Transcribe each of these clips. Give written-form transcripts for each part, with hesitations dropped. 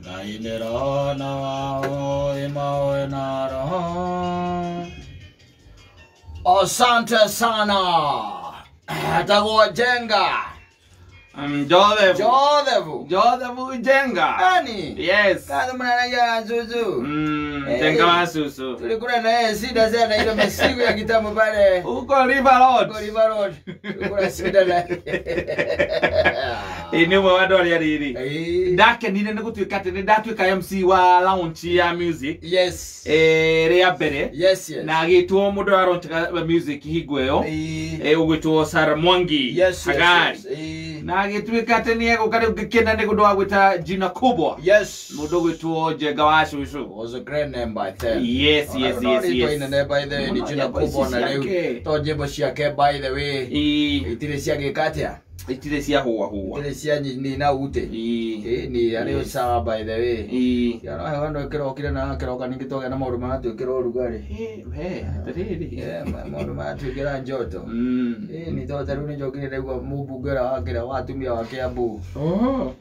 Ngai na wao imawe na roho. Asante sana. Tagwo Njenga. Joseph. Joseph. Joseph Njenga. Nani? Yes. Kaza mnanaja Zuzu. Njenga wa Susu. Tulikula na yeye sida sana ile masiku ya kitambo pale. Huko River Road. Huko River Road. Tulikula sida na. Ni mwe wa ndori riri. Ndakenire nĩ gũtuĩka atĩ nĩ ndatuĩka MC wa launch ya music. Yes. Rĩa mbere. Yes, yes. Na agĩtwo mũndũ wa launch music hingo ĩyo. Ũgwĩtwo Sarah Mwangi. Yes, Hagari. yes. Na agĩtuĩka atĩ nĩ egũka rĩu ngĩkena nĩ ũndũ wa gwĩta Jina Kubwa. Yes. Mũndũ ũgwĩtwo Njenga wa Cucu. Was a great name by then. Yes, yes, yes, yes. Inene by the way, ni Jina Kubwa na rĩu to nyĩmbo ciake by the way. Itirĩ ciagĩka atĩa? Itirĩ cia hũa hũa. Itirĩ cia nina ute. Ni arĩ sawa by the way. Yaro hewa ndo kĩrokire na kĩroka ningĩ twagĩa na maũndũ maratwĩkĩra ũrugarĩ. He, atĩrĩrĩ. Maũndũ maratwĩkĩra njoto. Ni to tarĩu nĩ njokire ndaigua mũmbunge ũrĩa wakĩra wa atumia wa Kiambu.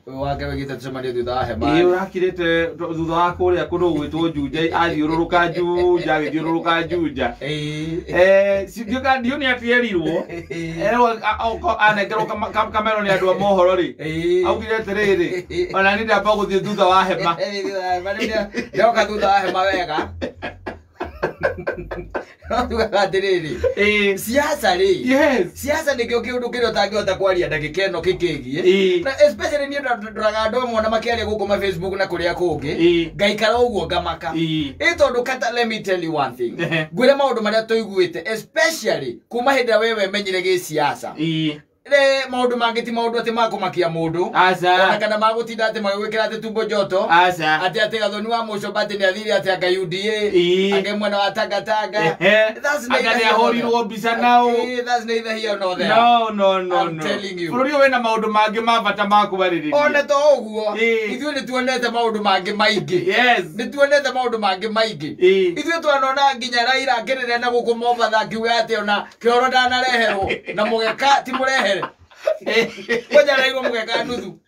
Ũyũ wake wĩkĩte tũcemanio thutha wa hema. Ũrakirĩte thutha wa kũrĩa kũndũ gwĩtwo Juja, athiũrũrũka Juja, agĩthiũrũrũka Juja. Ndiũ nĩ atierirwo. Erwo anengerwo kamero nĩ andũ a mohoro rĩ. Augire atĩrĩrĩ, ona niĩ ndamba gũthiĩ thutha wa hema. Ndoka thutha wa hema wega. No tugaga atĩrĩrĩ, siasa rĩ. Yes. Siasa nĩkĩo kĩũndũ kĩrĩa ũtangĩhota kwaria ndagĩka ĩno kĩkĩgiĩ. Na especially niĩ ndoraga andũ amwe ona makĩaria gũkũ ma Facebook na kũrĩa kũngĩ, ngaikara ũguo ngamaka. Tondũ kata, let me tell you one thing. Ngwĩre maũndũ marĩa tũiguĩte especially kuma hĩndĩ ĩrĩa we wemenyire gĩsiasa. Maũndũ mangĩ ti maũndũ atĩ makũmakia mũndũ. Aca. Ona kana magũtinda atĩ magĩgwĩkĩra atĩ tumbo njoto. Aca. Atĩ atĩ Gathoni wa Mũcomba atĩ nĩathire atĩ anga UDA. Ange mwena wa Tangatanga. Anga nĩahũrirwo mbica nao. That's neither here nor there. No, no, no, I'm no. telling you. Bũrũri ũyũ wĩna maũndũ mangĩ ma bata ma kwarĩrĩria. Ona to ũguo, ithuĩ nĩtuonete maũndũ mangĩ maingĩ. Yes. Nĩtuonete maũndũ mangĩ maingĩ. Ithuĩ twanona nginya Raila akĩrĩra na gũkũ Mombatha akiuga atĩ ona kĩoro ndanareherwo na mũgeka ti mũrehere. Ngoja rairwo mũgeka nuthu.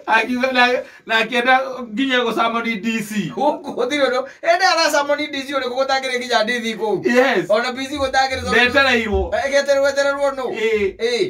Akiuga na akĩenda nginya gũcamoni DC. Gũkũ gũtirĩ ũndũ. Ende aracamoni DC ũrĩkũ gũtangĩrĩ nginya DC kũu. Yes. Ona PC gũtangĩrĩ tondũ- Ndetereirwo. Egetererwo etererwo nũ.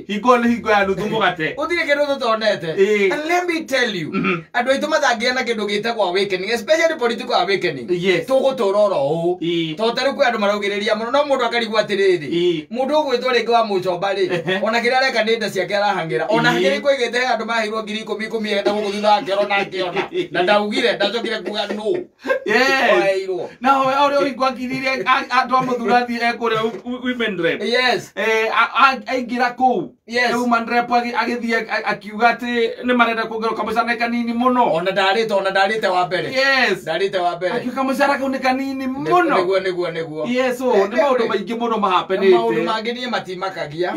Hingo nĩ hingo ya nuthu mũgate. Gũtirĩ kĩndũ tũtonete. And let me tell you, andũ aitũ matangĩgĩa na kĩndũ gĩtagwo awakening, especially political awakening. Yes. Tũgũtũra oro ũũ. Tondũ ta rĩu kwĩ andũ maraugĩrĩria mũno, no mũndũ akarigwo atĩrĩrĩ, mũndũ ũgwĩtwo rĩngĩ wa Mũcomba rĩ, ona kĩrĩa areka nĩ nda ciake arahang'ĩra. Ona kĩrĩa kwĩgĩte he andũ maheirwo ngiri ikũmi ikũmi enda gũkũ thutha wa kĩoro na akĩona. Na ndaugire, ndacokire kuga nũ. Yes. Waheirwo. Na ũrĩa ũhingo akirire andũ a mũthurathi ekũrĩa women rep. Yes. Aingĩra kũu. Yes. Women rep agĩthiĩ akiuga atĩ nĩ marenda kuongererwo kamũcara kanini mũno. Ona ndarĩte wa mbere. Yes. Ndarĩte wa mbere. Akiuga kamũcara kau nĩ kanini mũno. Nĩguo, nĩguo, nĩguo. Yes, nĩ maũndũ maingĩ mũno mahapenĩte. Maũndũ mangĩ niĩ matimakagia.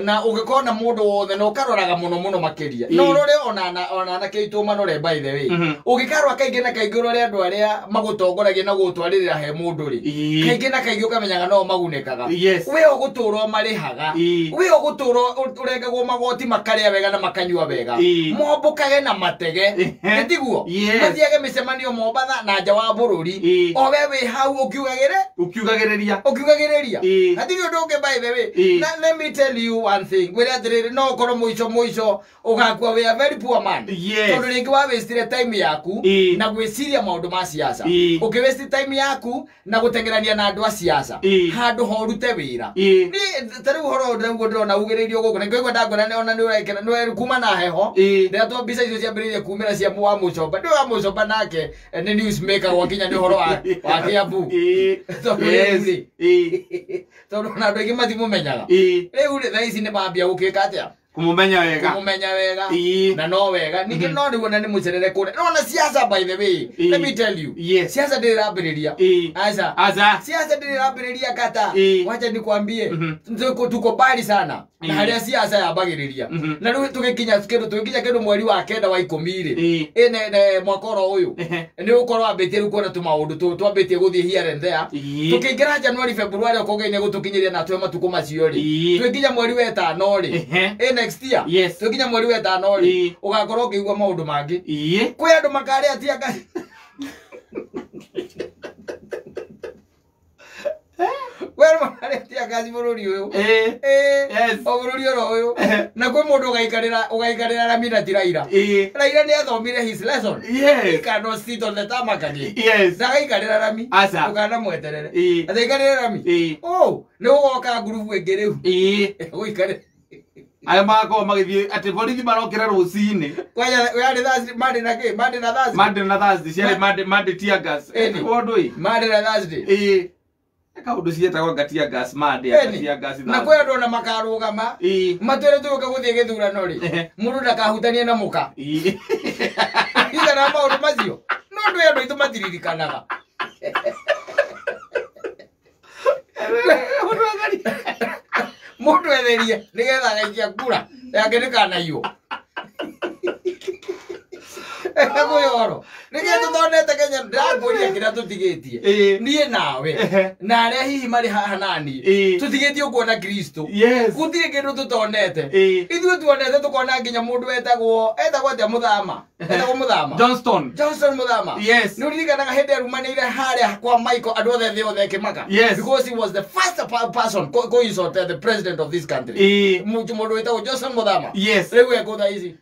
Na ũngĩkona mũndũ wothe na ũkaroraga mũno mũno makĩria. No ũrore ona anake aitũ manore by the way. Ũngĩkarora kaingĩ na kaingĩ ũrore andũ arĩa magũtongoragia na gũgũtwarĩrĩra he mũndũ rĩ. Kaingĩ na kaingĩ ũkamenyaga no magunĩkaga. Yes. We ũgũtũra ũmarĩhaga. We ũgũtũra ũrengagwo magoti makarĩa wega na makanyua wega. Mombũkage na matege. Nĩ tiguo? Yes. Mathiage mĩcemanio Mombatha na nja wa bũrũri. O we wĩ hau ũkiugagĩre? Ũkiugagĩrĩria. Ũkiugagĩrĩria. Hatirĩ ũndũ ũngĩ by the way. Na let me tell you one thing. Ngwĩre atĩrĩrĩ, no ũkorwo mũico mũico ũgakua we a very poor man. Yes. Tondũ rĩngĩ wa wastire time yaku na gwĩciria maũndũ ma siasa. Ũkĩ waste time yaku na gũteng'erania na andũ a siasa. Handũ ha ũrute wĩra. Niĩ ta rĩu ũhoro ũyũ ndĩraigua ndĩrona ugĩrĩirio gũkũ na ngĩigua ndangwĩra nĩ ona nĩ ũrekena nĩ kuma na heho. Rĩrĩa twa mbica icio ciambĩrĩirie kumĩra cia wa Mũcomba. Ndĩ wa Mũcomba nake nĩ newsmaker gwakinya nĩ ũhoro wa Kiambu. Tondũ Yes. rĩu rĩ, tondũ ona andũ aingĩ matimũmenyaga. Rĩu rĩ, thaa ici nĩ mambia gũkĩka atĩa? Kũmũmenya wega. Kũmũmenya wega. Na no wega. Ningĩ no nĩguo na nĩ mũcerere kũrĩa. No na siasa by the way. Let me tell you. Yes. Siasa ndĩrĩ ĩrambĩrĩria. Aca. Aca. Siasa ndĩrĩ ĩrambĩrĩria kata. Wacha nikwambie. Tuko mbali sana. Na harĩa siasa yambagĩrĩria. Na rĩu tũgĩkinya kĩndũ mweri wa kenda wa ikũmi rĩ. Ne mwaka oro ũyũ. Nĩ ũkorwo wambĩtie rĩu kuona tũmaũndũ twambĩtie gũthiĩ here and there. Tũkĩingĩra January, February okorwo Ngai nĩegũtũkinyĩria na tũhe matukũ macio rĩ. Twĩkinya mweri wa ĩtano rĩ. Na next year. Yes. Tũkinya mweri wa ĩtano rĩ, ũgakorwo ũkĩigua maũndũ mangĩ. Kwĩ andũ makarĩa tear gas. Kwĩ andũ makarĩa tear gas bũrũri ũyũ. Yes. O bũrũri oro ũyũ. Na kwĩ mũndũ ũgaikarĩra rami na ti Raila. Raila nĩ athomire his lesson. Yes. He cannot sit on the tarmac again. Yes. Ndagaikarĩra rami. Aca. Ndũkanamweterere. Ataikarĩre rami. Oh, nĩ gũgoka ngurubu ĩngĩ rĩu. Gũikarĩra. Aya magakorwo magĩthiĩ atĩ borithi marokĩra rũcinĩ. Kwaya yarĩ Thursday, Monday na kĩ? Monday na Thursday. Monday na Thursday, ciarĩ Monday tear gas. Ũndũ ĩ? Monday na Thursday. Kaũndũ cietagwo nga tear gas Monday, tear gas Na kwĩ andũ ona makarũgama. Matwĩre tũgũka gũthiĩ gĩthurano rĩ. Mũndũ ndakahutanie na mũka. Igana maũndũ macio. No ndũ andũ aitũ matiririkanaga. Mũndũ etherie nĩgetha agaikia kura yake ndĩkanaiywo. Kwĩ nĩkĩo tũthondete Kenya ndĩrakũria kĩrĩa tũtigĩtie. Niĩ nawe na arĩa hihi marĩ haha naniĩ tũtigĩtie kuona Kristo. Gũtirĩ kĩndũ tũtonete. Ithuĩ tuonete tũkona nginya mũndũ etagwo atĩa Mũthama. Etagwo Mũthama. Johnston Mũthama. Yes. Nĩ ũririkanaga hĩndĩ arumanĩire harĩa kwa Michael andũ othe thĩ yothe ĩkĩmaka. Yes. Because he was the first person who insulted the president of this country. Mũndũ wĩtagwo Johnson Mũthama. Yes. Rĩu ekũ thaa ici?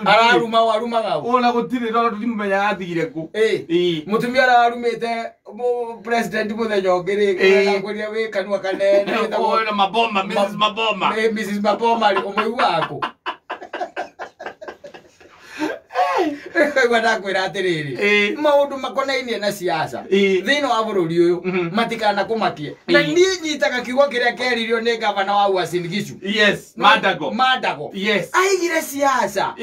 Araruma o arumaga u. Ona gũtirĩ tondũ tũtimenyaga athire kũ. Mũtumia ararumĩte president mũthenya ũngĩ rĩ, kwĩra wĩ kanua kanene wĩtagwo na Maboma, Mrs. Maboma. Mrs. Maboma rĩ, ũmũiguaga kũ? Kwa ndakwĩra atĩrĩrĩ, maũndũ makonainie na siasa thĩinĩ wa bũrũri ũyũ matikana kũmakie. Na niĩ nyitaga kiugo kĩrĩa kĩaririo nĩ gavana wa Uasin Gishu. Yes, Mandago. Mandago. Yes. Aigire siasa.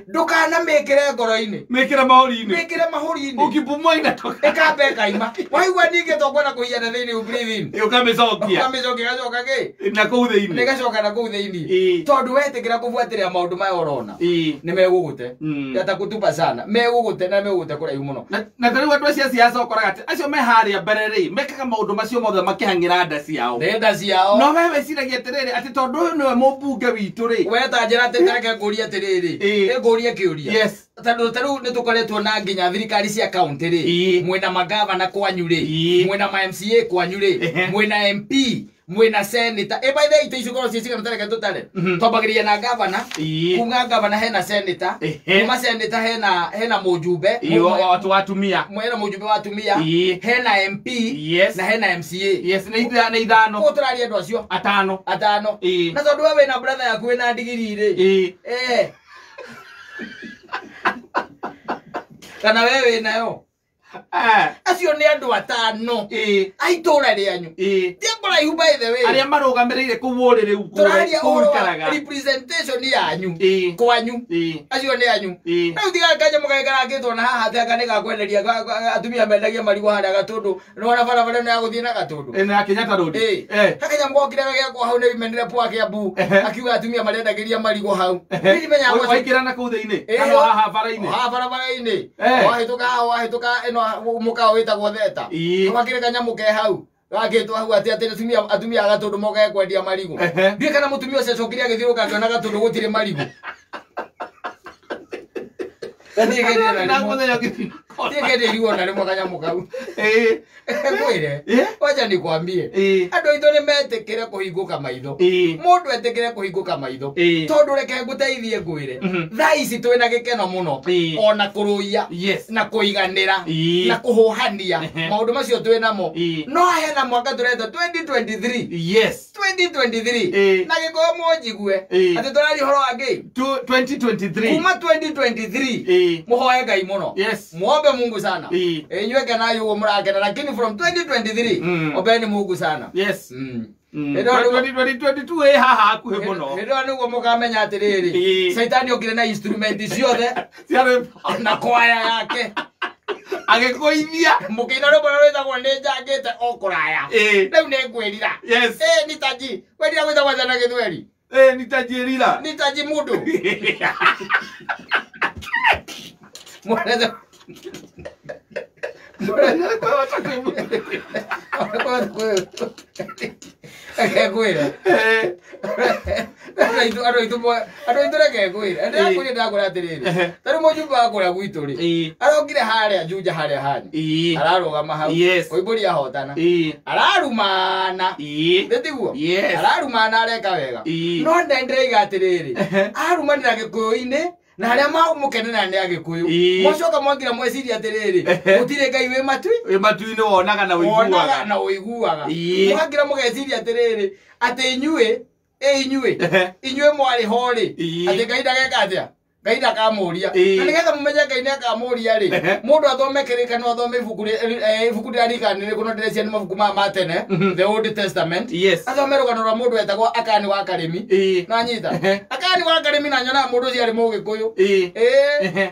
Ndũkanamĩkĩre ngoro-inĩ. Mĩkĩre mahũri-inĩ. Mĩkĩre mahũri-inĩ. Ũkipumua inatoka. Ĩkamba ĩkaima. Waigua ningĩ tokwenda kũiyana thĩinĩ breathe in. Ũkamĩcokia. Ũkamĩcokia ĩgacoka kĩ? Na kũu thĩinĩ. Ĩgacoka na kũu thĩinĩ. Tondũ wetĩkĩra kũbuatĩrĩra maũndũ maya ũrona. Nĩ megũgũte. Yatakutupa sana. Megũgũte na megũgũte kũraihu mũno. Na ta rĩu andũ acio a siasa ũkoraga atĩ acio me harĩa mbere rĩ, mekaga maũndũ macio mothe makĩhang'ĩra nda ciao. Nda ciao. No we weciragia atĩrĩrĩ, atĩ tondũ ũyũ nĩwe mũmbunge witũ rĩ. We ta njĩra atĩ reke ngũrie atĩrĩrĩ. Ngũrie kĩũria. Yes. Tondũ ta rĩu nĩtũkoretwo na nginya thirikari cia county rĩ. Mwĩna magavana kwanyu rĩ. Mwĩna ma MCA kwanyu rĩ. Mwĩna MP. Mwĩna senator. By the way, icio ikorwo ciĩ cigana tareke tũtare. Twambagĩrĩria na gavana. Kuma gavana hena senator. Kuma senator hena mũjumbe. Watu wa atumia. Hena mũjumbe wa atumia. Hena MP. Yes. Na hena MCA. Yes, nĩ ithano. Koguo tũraria andũ acio atano. Atano. Na tondũ we wĩna brother yaku wĩna ndigiri rĩ. Kana we wĩnayo. Acio nĩ andũ atano a itũra rĩanyu. Ti kũraihu by the way. Arĩa marũgamĩrĩire kũu ũrĩ rĩu tũraria ũhoro wa representation yanyu kwanyu. Acio nĩ anyu. Rĩu tiga kanyamũ karĩa karakĩtwo na haha atĩ anga nĩ gakwenderia atumia mendagia marigũ harĩa Gatũndũ. Nĩwona barabara ĩno ya gũthiĩ na Gatũndũ. Na Kenyatta Road. Hakanyamũ gokire gagĩakwo hau nĩ women rep wa Kiambu akiuga atumia marendagĩria marigũ hau. Ndimenyaga waingĩra na kũu thĩinĩ. Kana haha bara-inĩ. Haha barabara-inĩ. Wahĩtũka haha wahĩtũka ĩno mũkawa wĩtagwo Theta. Gwakĩrĩ kanyamũ ke hau. Gakĩtwo hau atĩ atumia a Gatũndũ mokaga kwendia marigũ. Ndiũĩ kana mũtumia ũcio acokire agĩthiũrũrũka akĩona Gatũndũ gũtirĩ marigũ. Ndiĩ irigũ ona rĩmwe kanyamũ kau. Ngwĩre. Wacha nikwambie. Andũ aitũ nĩ metĩkĩre kũhingũka maitho. Mũndũ etĩkĩre kũhingũka maitho. Tondũ reke ngũteithie ngwĩre. Thaa ici twĩna gĩkeno mũno. Ona kũrũia. Na kũiganĩra. Na kũhũhania. Maũndũ macio twĩnamo. No hena mwaka tũreta 2023. Yes. 2023. Na gĩkũyũ mũnjigue. Atĩ tũraria ũhoro wa kĩ? 2023. Kuma 2023. Mũhoe Ngai mũno. Yes. Muombe Mungu sana. Inyuĩ kenai ũguo mũrakena, lakini from 2023 ombeni Mungu sana. Yes. 2022 ĩ haha hakuhĩ mũno. Hĩndĩ ĩyo nĩguo mũkamenya atĩrĩrĩ, Caitani okire na instrument ciothe na kwaya yake. Agĩkũithia. Mũkĩina rwĩmbo rũrĩa rwĩtagwo nĩ njangĩte o kũraya. Rĩu nĩ ngwĩrira. Yes. Nitaji. Kwĩrira gwĩtagwo atĩa na Gĩthweri? Nitajirira. Nitaji mũndũ. Mwanzo Andũ aitũ reke ngwĩre. Ndĩrakwĩra ndakũra atĩrĩrĩ. Ta rĩu mũjumbe wa kũrĩa gwitũ rĩ. Arokire harĩa Juja harĩa hanyu. Ararũgama hau. Koimbũri ahotana. Ararumana. Nĩ tiguo? Ararumana areka wega. No ndĩraiga atĩrĩrĩ. Arumanĩra Gĩkũyũ-inĩ na harĩa mamũkenera nĩ Agĩkũyũ. Mwacoka mwagira mweciria atĩrĩrĩ, gũtirĩ Ngai wĩ matui? Wĩ matu-inĩ wonaga na ũiguaga. Wonaga na ũiguaga. Mwagira mũgeciria atĩrĩrĩ, atĩ inyuĩ, inyuĩ mwarĩ ho rĩ, atĩ Ngai ndageka atĩa? Ngai ndakamũria. Na nĩgetha mũmenye Ngai nĩakamũria rĩ, mũndũ athome kĩrĩkanĩro, athome ibuku ibuku rĩrarikana nĩ rĩrĩkũ, no ndĩreciria nĩ mabuku maya ma tene, The Old Testament. Athome rũgano rwa mũndũ wetagwo Akani wa Karĩmi. Nanyita. Akani wa Karĩmi na nyonaga mũndũ ũcio arĩ Mũgĩkũyũ.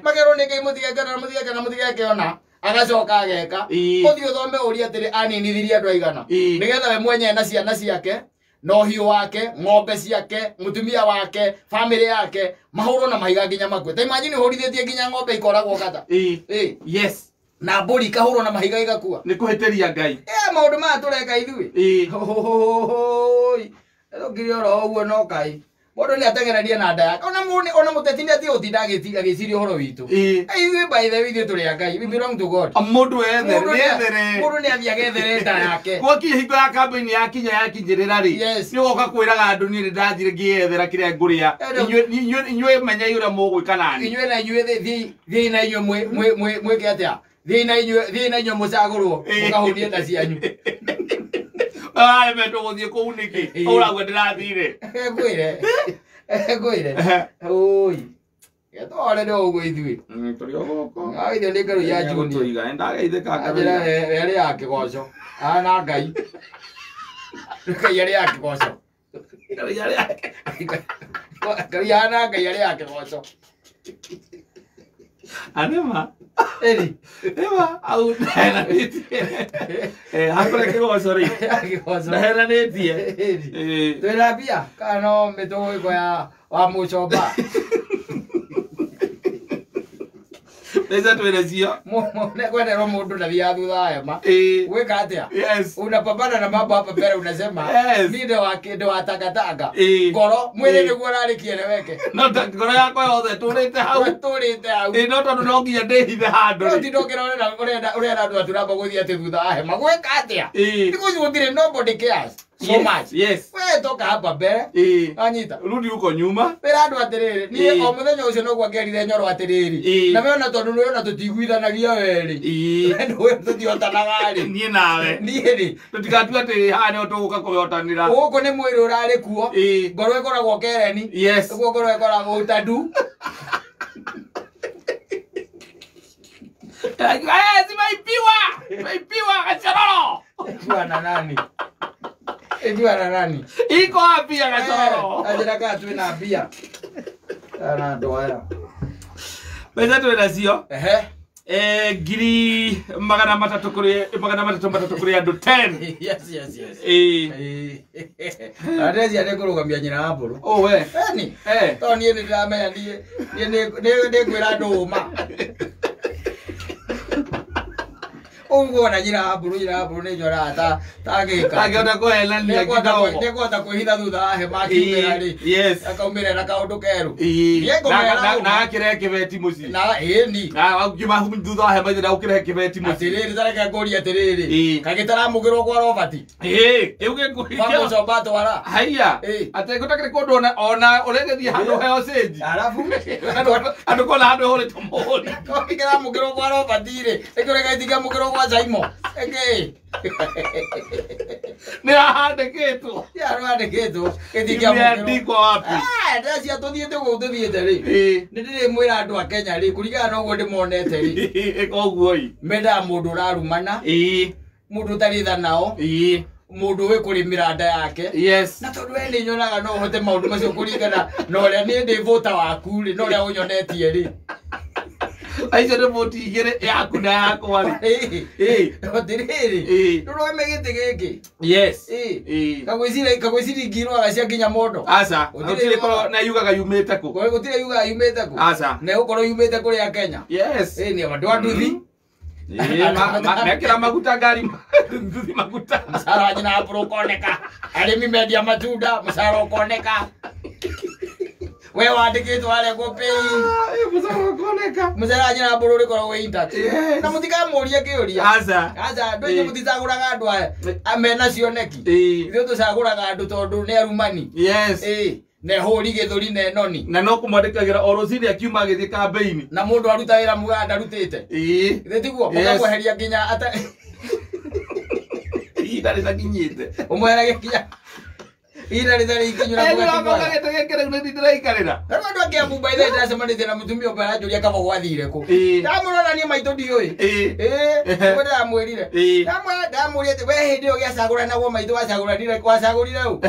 Makerwo nĩ Ngai mũtigeke na mũtigeke na mũtigeke ona. Agacoka ageka. Ũthiĩ ũthome ũrie atĩrĩ aninithirie andũ aigana. Nĩgetha we mwenyewe na ciana ciake, na ũhiũ wake, ng'ombe ciake, mũtumia wake, family yake, mahũrwo na mahiga nginya makue. Ta imagine ũhũrithĩtie nginya ng'ombe ikoragwo kata. Yes. Na mbũri ikahũrwo na mahiga igakua. Nĩ kũhĩtĩria Ngai. Maũndũ maya tũreka ithuĩ. Ũkire oro ũguo no Ngai. Mũndũ nĩ ateng'eraria na nda yake. Ona mũteti nĩ atige gũtinda agĩciria ũhoro witũ. Ithuĩ by the way ithuĩ tũrĩ a Ngai. We belong to God. Mũndũ ethere. Mũndũ nĩ athiĩ agethere nda yake. Gwakinya hingo ya campaign yakinya yakinyĩrĩra rĩ, nĩ ũgoka kwĩraga andũ niĩ nĩ ndathire ngĩyethera kĩrĩa ngũrĩa. Inyuĩ menyai ũrĩa mũgwĩka nani. Inyuĩ na inyuĩ thiĩi na inyuĩ mwĩke atĩa? Thiĩi na inyuĩ mũcagũrwo mũkahũnie nda cianyu. Aremetwo gũthiĩ kũu nĩkĩ? Ũrauga ndĩrathire. Ngwĩre. Oi. Getware nĩ ũguo ithuĩ. Tũrĩ o gũkũ. Ithuĩ nĩ ngarũ ya Juni. Tũiga, ndageithĩka Njĩra ĩrĩa ya kĩgoco. Na Ngai. Ngai arĩ ya kĩgoco. Ngai na Ngai arĩ ya kĩgoco. Anema. Eri. Ema au ndaheranĩtie. Hakũrĩa kĩgoco rĩ. Kĩgoco. Ndaheranĩtie. Twĩna mbia kana no mĩtũgũĩko ya wa mũcomba. Mbeca twĩna cio. Kwenderwo mũndũ ndathiaga thutha wa hema. Gwĩka atĩa? Yes. Unapambana na mambo hapa mbele unasema Yes. ni ndo wa takataka. Ngoro mwĩrĩ nĩguo ũrarĩ kĩeleweke. No ngoro yakwa yothe tũrĩte hau. Tũrĩte hau. No tondũ no nginya ndĩhithe handũ rĩ. No tinda ũkĩrorera ũrera andũ atũramba gũthiĩ atĩ thutha wa hema. Gwĩka atĩa? Because gũtirĩ nobody cares. So much. Yes. We toka hapa mbere. Anyita. Rudi huko nyuma. Wĩra andũ atĩrĩrĩ, niĩ o mũthenya ũcio noguo ngerire Nyoro atĩrĩrĩ. Na we ona tondũ nĩwe ona tũtiguithanagia werĩ. Nĩwe tũtihotanaga rĩ. Niĩ nawe. Niĩ rĩ. Tũtigatua atĩ haha nĩho tũgũka kũhotanĩra. Gũkũ nĩ mwĩrĩ ũrarĩ kuo. Ngoro ĩkoragwo Kereni. Yes. Ũguo ngoro ĩkoragwo Utadu. Zimeibiwa. Zimeibiwa Gachororo. Ikiwa na nani? Ikiwa na nani? Iko wapi ya Gachororo? Ajira kaa twĩna mbia. Na andũ aya. Mbeca twĩna cio. Ngiri magana matatũ kũrĩ magana matatũ matatũ kũrĩ andũ 10. Yes. Andĩcia nĩ kũrũgamia nyina wa mbũrũ. Oh we. Eni. To niĩ nĩ ndĩramenya niĩ nĩ ngwĩra andũ ũma. Ũguo na nyina wa mbũrũ nĩ njoraga ta gĩka. Angĩhota kũhenania kidogo. Nĩekũhota kwĩhitha thutha wa hema akiumĩra rĩ. Yes. Akaumĩra na kaũndũ kerũ. Na akĩrehe kĩbeti mũciĩ. Na ĩni. Na akiuma thutha wa hema na ũkĩrehe kĩbeti mũciĩ. Atĩrĩrĩ ta reke ngũrie atĩrĩrĩ. Kagĩtaramũkĩrwo kwa Robert. Kĩu gĩkũhingia. Kwa mũcomba atwara. Haiya. Atĩ gũtakĩrĩ kũndũ ona ũrĩgĩthiĩ handũ heo cĩnji. Arabu. Andũ kona handũ hũrĩtwo mũhũri. Kĩramũkĩrwo kwa Robert rĩ. Ĩkĩrĩ gĩtingĩamũkĩrwo kwa Saimo. Ĩkĩ. Nĩ hahandĩkĩtwo. Hahandĩkĩtwo. Gĩtingĩamũkĩrwo. Imeandikwo wapi? Ndĩreciria tũthiĩte ũguo tũthiĩte rĩ. Nĩ ndĩrĩmwĩra andũ a Kenya rĩ, kũringana na ũguo ndĩmonete rĩ. Ĩka ũguo ĩ. Mendaga mũndũ ũrarumana. Mũndũ ũtarĩ tha nao. Mũndũ wĩ kũrĩmĩra nda yake. Yes. Na tondũ we nĩ nyonaga no ũhote maũndũ macio kũringana na ũrĩa niĩ ndĩ vota waku rĩ, na ũrĩa ũnyonetie rĩ. Aicio nĩ voti igĩrĩ yaku na yakwa rĩ. Atĩrĩrĩ, ndũrũgame gĩtĩ gĩkĩ. Yes. Kagwĩciria ingirwaga cia nginya mondo. Aca. Gũtirĩ korwo na yugaga yumĩte kũ. Gũtirĩ yugaga yumĩte kũ. Aca. Na ĩgũkorwo yumĩte kũrĩa Kenya. Yes. Nĩ andũ a nduthi. Mekĩra maguta ngari nduthi maguta. Mũcara wa nyina wa mbũrũ ũkoneka. Arĩmi mendia matunda, mũcara ũkoneka. We wandĩkĩtwo harĩa kũ pay. Mũcara ũkoneka. Mũcara nyina mbũrũ ũrĩkoragwo wĩ intact. Yes. Na mũtikamũrie kĩũria. Aca. Aca, andũ aingĩ mũticagũraga andũ aya mena cioneki. Ithuĩ tũcagũraga andũ tondũ nĩ arumani. Yes. Ne hũri gĩthũri ne noni. Na no kũmwandĩkagĩra o rũcinĩ akiuma agĩthiĩ kambĩini. Na mũndũ aruta wĩra muga ndarutĩte. Ithe tiguo mũkamweheria nginya ata ihinda rĩtakinyĩte. Ũmweheragia nginya ihinda rĩtarĩ ikinyu na mũgatigwo. Gĩtĩ gĩkĩ rĩu nĩ ndĩraikarĩra. Rĩu andũ a Kiambu by the way ndĩracemanĩtie na mũtumia ũmwe aranjũria kaba gwathire kũ. Ndamũrora niĩ maitũ ndiũĩ. Nĩguo ndĩramwĩrire. Ndamũria atĩ we hĩndĩ ĩyo gĩacagũranagwo maitũ wacagũranire wacagũrire ũ?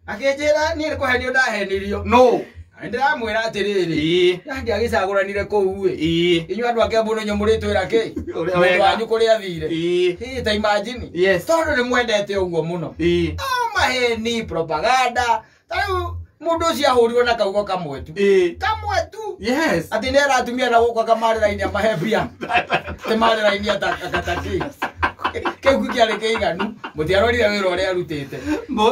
Akĩnjĩra niĩ nĩ kũhenio ndahenirio. No. Ndĩramwĩra atĩrĩrĩ. Ndiagĩcagũranire kũu ĩ. Inyuĩ andũ a Kiambu nĩ inyuĩ mũrĩtwĩra kĩ? Mũndũ wanyu kũrĩa athire. Ta imagine. Tondũ nĩ mwendete ũguo mũno. Maheni propaganda. Ta rĩu mũndũ ũcio ahũrirwo na kaugo kamwe tu. Kamwe tu. Yes. Atĩ nĩ aratumia na gũkũ akamarĩ raini amahe mbia. Atĩ marĩ raini akatakĩ. Kĩu kĩarĩ kĩiganu. Mũtiarorire wĩra ũrĩa arutĩte.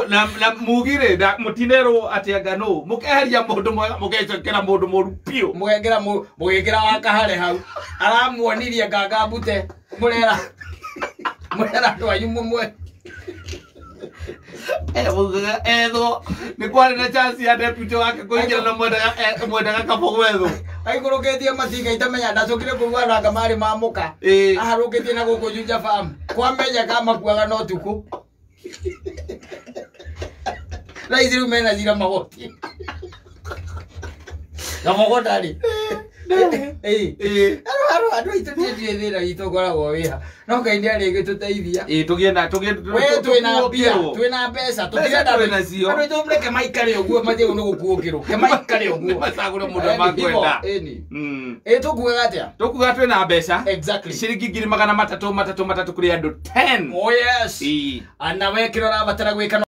Na mugire mũtinerwo atĩ anga nũ. Mũkeheria mũndũ mwega mũgecokera mũndũ mũru biũ. Mũgekĩra mũgĩkĩra wa kahare hau. Aramuonirie nganga mbute. Mũrera. Mũrera andũ anyu mũmwe. Ethwo nĩ kwarĩ na chance ya deputy wake kũingĩra na mwendaga kabo gwethwo. Aikũrũkĩtie matinga itamenya ndacokire kũigua andũ anga marĩ ma mũka. Aharũkĩtie na gũkũ Juja Farm. Kwamenyeka makuaga no tukũ. Thaa ici rĩu mena cira magoti. Kabogo ndarĩ. Andũ aitũ ndiĩ thĩna witũ ũkoragwo wĩha. No Ngai nĩ arĩgĩtũteithia. Tũgĩe na We twĩna mbia, twĩna mbeca, tũtirenda twĩ nacio. Andũ aitũ reke maikare ũguo mathiĩ nĩ gũkuũkĩrwo. Ke maikare ũguo. Macagũre mũndũ ũrĩa makwenda. Tũkuaga atĩa? Tũkuaga twĩna mbeca. Exactly. Ciringi 300 3 3 kũrĩ andũ 10. Oh yes. Ana we kĩrĩa ũrabatara gwĩka